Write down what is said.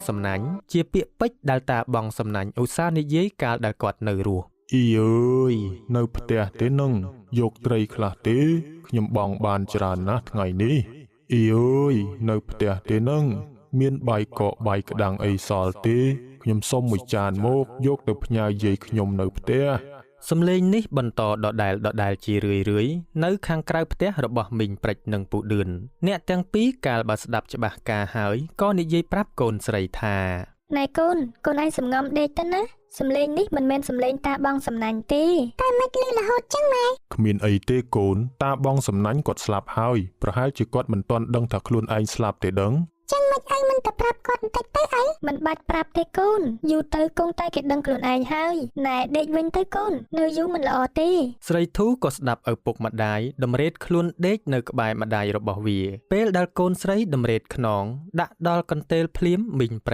សំណាញ់ជាពាក្យពេចន៍ដែលតាបងសំណាញ់ឧស្សាហ៍និយាយកាលដែលគាត់នៅរស់ អ៊ីអើយនៅផ្ទះទេនឹងយកត្រីខ្លះទេខ្ញុំបងបានច្រើនណាស់ថ្ងៃនេះអ៊ីអើយនៅផ្ទះទេនឹងមានបាយកកបាយក្តាំងអីសល់ទេខ្ញុំសុំមួយចានមកយកទៅផ្ញើយាយខ្ញុំនៅផ្ទះ សំឡេងនេះបន្តដដែលដដែលជារឿយរឿយនៅខាងក្រៅផ្ទះរបស់មីងព្រិចនិងពូឌឿនអ្នកទាំងពីរកាលបើស្ដាប់ច្បាស់ការហើយក៏និយាយប្រាប់កូនស្រីថា ណែកូនកូនឯងសំងំដេកទៅណាសំឡេងនេះមិនមែនសំឡេងតាបងសំណាញ់ទេ តែមិនលឺរហូតចឹងម៉ែ គ្មានអីទេកូនតាបងសំណាញ់គាត់ស្លាប់ហើយប្រហែលជាគាត់មិនទាន់ដឹងថាខ្លួនឯងស្លាប់ទេដឹង ចឹងមិនអីមិនទៅប្រាប់គាត់បន្តិចទៅអី មិនបាច់ប្រាប់ទេកូនយូរទៅគង់តែគេដឹងខ្លួនឯងហើយណែដេកវិញទៅកូននៅយូរមិនល្អទេ ស្រីធូក៏ស្ដាប់ឪពុកម្ដាយតម្រេតខ្លួនដេកនៅក្បែរម្ដាយរបស់វាពេលដែលកូនស្រីតម្រេតខ្នងដាក់ដល់កន្ទេលភ្លាមមីងព្រិច